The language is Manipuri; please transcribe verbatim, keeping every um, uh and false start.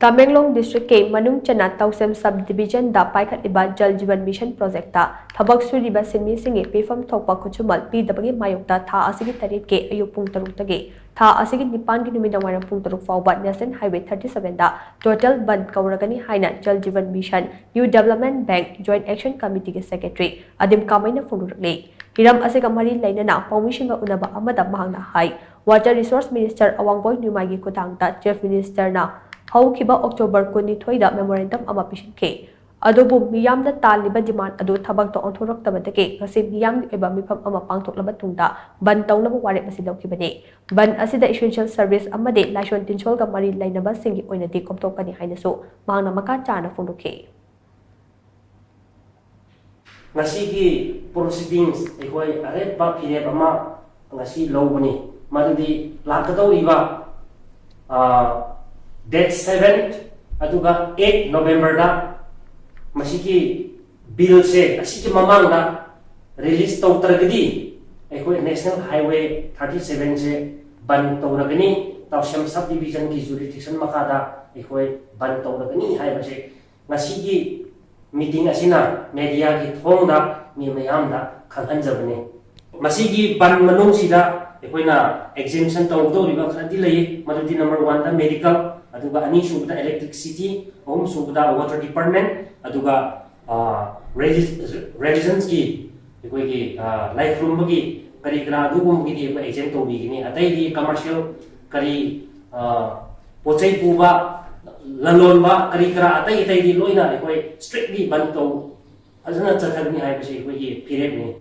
ꯇꯃꯦꯡꯂꯣꯡ ꯗꯤꯁꯇ꯭ꯔꯤꯛꯀꯤ ꯃꯅꯨꯡ ꯆꯟꯅ ꯇꯧꯁꯦꯝ sub ꯗꯤꯕꯤꯖꯟꯗ ꯄꯥꯏꯈꯠꯂꯤꯕ Jal Jeevan mission project ꯊꯕꯛ ꯁꯨꯔꯤꯕ ꯁꯤꯟꯃꯤꯁꯤꯡꯒꯤ ꯄꯤꯐꯝ ꯊꯣꯛꯄ ꯈꯨꯠꯁꯨꯃꯜ ꯄꯤꯗꯕꯒꯤ ꯃꯥꯌꯣꯛꯇ ꯊꯥ ꯑꯁꯤꯒꯤ ꯇꯔꯦꯠꯀꯤ ꯑꯌꯨꯛ ꯄꯨꯡ ꯇꯔꯨꯛꯇꯒꯤ ꯊꯥ ꯑꯁꯤꯒꯤ ꯅꯤꯄꯥꯟꯒꯤ ꯅꯨꯃꯤꯗꯥꯡꯋꯥꯏꯔꯝ ꯄꯨꯡ ꯇꯔꯨꯛ ꯐꯥꯎꯕ ꯅꯦꯁꯅꯦꯜ ꯍꯥꯏꯋꯦ ꯊꯥꯔꯇꯤ ꯁꯚꯦꯟꯗ ꯇꯣꯇꯦꯜ ꯕꯟ ꯀꯧꯔꯒꯅꯤ ꯍꯥꯏꯅ Jal Jeevan mission new development bank joint action ꯀꯃꯤꯇꯤꯒꯤ ꯁꯦꯀ꯭ꯔꯦꯇꯔꯤ ꯑꯗꯤꯝ ꯀꯥꯃꯩꯅ ꯐꯣꯡꯗꯣꯔꯛꯂꯤ꯫ ꯍꯤꯔꯝ ꯑꯁꯤꯒ ꯃꯔꯤ ꯂꯩꯅꯅ ꯄꯥꯎꯃꯤꯁꯤꯡꯒ ꯎꯅꯕ ꯑꯃꯗ ꯃꯍꯥꯛꯅ ꯍꯥꯏ, ꯋꯥꯇꯔ ꯔꯤꯁꯣꯔꯁ ꯃꯤꯅꯤꯁꯇꯔ ꯑꯋꯥꯡꯕꯣꯏ ꯅ꯭ꯌꯨꯃꯥꯏꯒꯤ ꯈꯨꯠꯊꯥꯡꯗ ꯆꯤꯐ ꯃꯤꯅꯤꯁꯇꯔꯅ ꯍꯧꯈꯤꯕ ꯑꯣꯛꯇꯣꯕꯔ ꯀꯨꯟꯅꯤꯊꯣꯏꯗ ꯃꯦꯃꯣꯔꯦꯟꯗꯝ ꯑꯃ ꯄꯤꯁꯤꯟꯈꯤ꯫ ꯑꯗꯨꯕꯨ ꯃꯤꯌꯥꯝꯅ ꯇꯥꯜꯂꯤꯕ ꯗꯤꯃꯥꯟ ꯑꯗꯨ ꯊꯕꯛꯇ ꯑꯣꯟꯊꯣꯔꯛꯇꯕꯗꯒꯤ ꯉꯁꯤ ꯃꯤꯌꯥꯝꯒꯤ ꯑꯣꯏꯕ ꯃꯤꯐꯝ ꯑꯃ ꯄꯥꯡꯊꯣꯛꯂꯕ ꯇꯨꯡꯗ ꯕꯟ ꯇꯧꯅꯕ ꯋꯥꯔꯦꯞ ꯑꯁꯤ ꯂꯧꯈꯤꯕꯅꯤ꯫ ꯕꯟ ꯑꯁꯤꯗ ꯏꯁꯦꯟꯁꯤꯌꯦꯜ ꯁꯔꯚꯤꯁ ꯑꯃꯗꯤ ꯂꯥꯏꯁꯣꯟ ꯇꯤꯟꯁꯣꯜꯒ ꯃꯔꯤ ꯂꯩꯅꯕꯁꯤꯡꯒꯤ ꯑꯣꯏꯅꯗꯤ ꯀꯣꯝꯊꯣꯛꯀꯅꯤ ꯍꯥꯏꯅꯁꯨ ꯃꯍꯥꯛꯅ ꯃꯈꯥ ꯇꯥꯅ ꯐꯣꯡꯗꯣꯛꯈꯤ꯫ ꯉꯁꯤꯒꯤ ꯄ꯭ꯔꯣꯁꯤꯗꯤꯡꯁ ꯑꯩꯈꯣꯏ ꯑꯔꯦꯞꯄ ꯐꯤꯔꯦꯞ ꯑꯃ ꯉꯁꯤ ꯂꯧꯕꯅꯤ꯫ ꯃꯗꯨꯗꯤ ꯂꯥꯛꯀꯗꯧꯔꯤꯕ ꯗꯦꯠ ꯁꯚꯦꯟ ꯑꯗꯨꯒ ꯑꯩꯠ ꯅꯣꯕꯦꯝꯕꯔꯗ ꯃꯁꯤꯒꯤ ꯕꯤꯜꯁꯦ ꯑꯁꯤꯒꯤ ꯃꯃꯥꯡꯗ ꯔꯤꯂꯤꯁ ꯇꯧꯗ꯭ꯔꯒꯗꯤ ꯑꯩꯈꯣꯏ ꯅꯦꯁꯅꯦꯜ ꯍꯥꯏꯋꯦ ꯊꯥꯔꯇꯤ ꯁꯚꯦꯟꯁꯦ ꯕꯟ ꯇꯧꯔꯒꯅꯤ, ꯇꯧꯁꯦꯝ ꯁꯕ ꯗꯤꯕꯤꯖꯟꯒꯤ ꯖꯨꯔꯤꯗꯤꯛꯁꯟ ꯃꯈꯥꯗ ꯑꯩꯈꯣꯏ ꯕꯟ ꯇꯧꯔꯒꯅꯤ ꯍꯥꯏꯕꯁꯦ ꯉꯁꯤꯒꯤ ꯃꯤꯇꯤꯡ ꯑꯁꯤꯅ ꯃꯦꯗꯤꯌꯥꯒꯤ ꯊꯣꯡꯗ ꯃꯤ ꯃꯌꯥꯝꯗ ꯈꯪꯍꯟꯖꯕꯅꯤ꯫ ꯃꯁꯤꯒꯤ ꯕꯟ ꯃꯅꯨꯡꯁꯤꯗ ꯑꯩꯈꯣꯏꯅ ꯑꯦꯛꯖꯦꯝꯁꯟ ꯇꯧꯒꯗꯧꯔꯤꯕ ꯈꯔꯗꯤ ꯂꯩ, ꯃꯗꯨꯗꯤ ꯅꯝꯕꯔ ꯋꯥꯟꯗ ꯃꯦꯗꯤꯀꯦꯜ, ꯑꯗꯨꯒ ꯑꯅꯤꯁꯨꯕꯗ ꯏꯂꯦꯛꯇ꯭ꯔꯤꯁꯤꯇꯤ, ꯑꯍꯨꯝꯁꯨꯕꯗ ꯋꯥꯇꯔ ꯗꯤꯄꯥꯔꯠꯃꯦꯟ, ꯑꯗꯨꯒ ꯔꯤꯂꯤꯖꯟꯁꯀꯤ ꯑꯩꯈꯣꯏꯒꯤ ꯂꯥꯏ ꯈꯨꯔꯨꯝꯕꯒꯤ ꯀꯔꯤ ꯀꯔꯥ ꯑꯗꯨꯒꯨꯝꯕꯒꯤꯗꯤ ꯑꯩꯈꯣꯏ ꯑꯦꯛꯖꯦꯝ ꯇꯧꯕꯤꯒꯅꯤ꯫ ꯑꯇꯩꯗꯤ ꯀꯃꯔꯁꯤꯌꯦꯜ ꯀꯔꯤ ꯄꯣꯠ ꯆꯩ ꯄꯨꯕ, ꯂꯂꯣꯟꯕ ꯀꯔꯤ ꯀꯔꯥ ꯑꯇꯩ ꯑꯇꯩꯗꯤ ꯂꯣꯏꯅ ꯑꯩꯈꯣꯏ ꯁ꯭ꯇ꯭ꯔꯤꯛꯂꯤ ꯕꯟ ꯇꯧ, ꯐꯖꯅ ꯆꯠꯊꯒꯅꯤ ꯍꯥꯏꯕꯁꯤ ꯑꯩꯈꯣꯏꯒꯤ ꯐꯤꯔꯦꯞꯅꯤ꯫